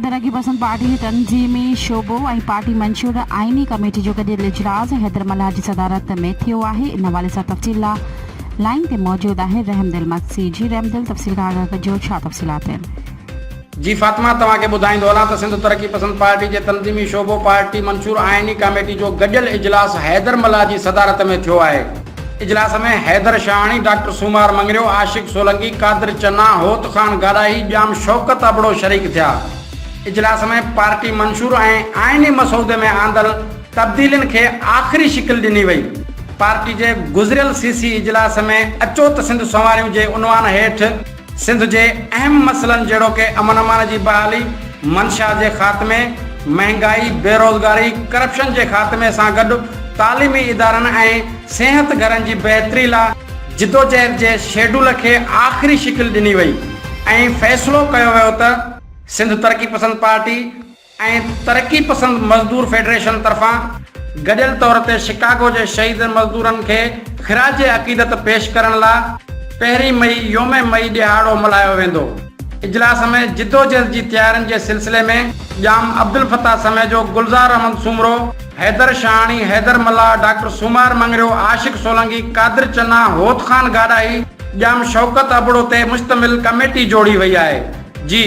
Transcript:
ترقي پسند پارٽي جي تنظيمي شعبو ۽ پارٽي منشور آئيني ڪميٽي جو گڏيل اجلاس حيدر ملاح جي صدارت ۾ ٿيو آهي ان حوالي سان تفصيل لا لائين تي موجود آهي رحمدل مگسي جي رحمدل تفصيل کان آگاهه ڪجو ڇا تفصيلات آهن. جي فاطمه توهان کي ٻڌائيندو هلان ته سنڌ ترقي پسند پارٽي جي تنظيمي شعبو پارٽي منشور آئيني ڪاميٽي جو گڏيل اجلاس حيدر ملاح جي صدارت ۾ ٿيو آهي. اجلاس ۾ حيدر شاهاڻي، ڊاڪٽر سومار مڱريو، عاشق سولنگي، قادر چنا، هوت خان گاڏاهي، ڄام شوڪت ابڙو شريڪ ٿيا. اجلاس ۾ پارٽي منشور ۽ آئيني مسودي ۾ آندل تبديلين کي آخري شڪل ڏني وئي. پارٽي جي گذريل سي سي اجلاس ۾ اچو ته سنڌ سنواريون جي عنوان هيٺ سنڌ جي اهم مسئلن جهڙوڪ امن امان جي بحالي، منشيات جي خاتمي، مهنگائي، بيروزگاري، ڪرپشن جي خاتمي سان گڏ تعليمي ادارن ۽ صحت گهرن جي بهتري لا جدوجهد جي شيڊول کي آخري شڪل ڏني وئي ۽ فيصلو ڪيو ويو ته سنڌ ترقي پسند پارٽي ۽ ترقي پسند مزدور فيڊريشن طرفان گڏيل طور تي شڪاگو جي شهيد مزدورن کي خراج عقيدت پيش ڪرڻ لا پهرين مئي يوم مئي ڏهاڙو ملهايو ويندو. اجلاس ۾ جدوجهد جي تيارين جي سلسلي ۾ ڄام عبدالفتاح سميجو، گلزار احمد سومرو، حيدر شاهاڻي، حيدر ملاح، ڊاڪٽر سومار مڱريو، عاشق سولنگي، قادر چنا، هوت خان گاڏاهي، ڄام شوڪت ابڙو تي مشتمل ڪميٽي جوڙي وئي آهي. جي.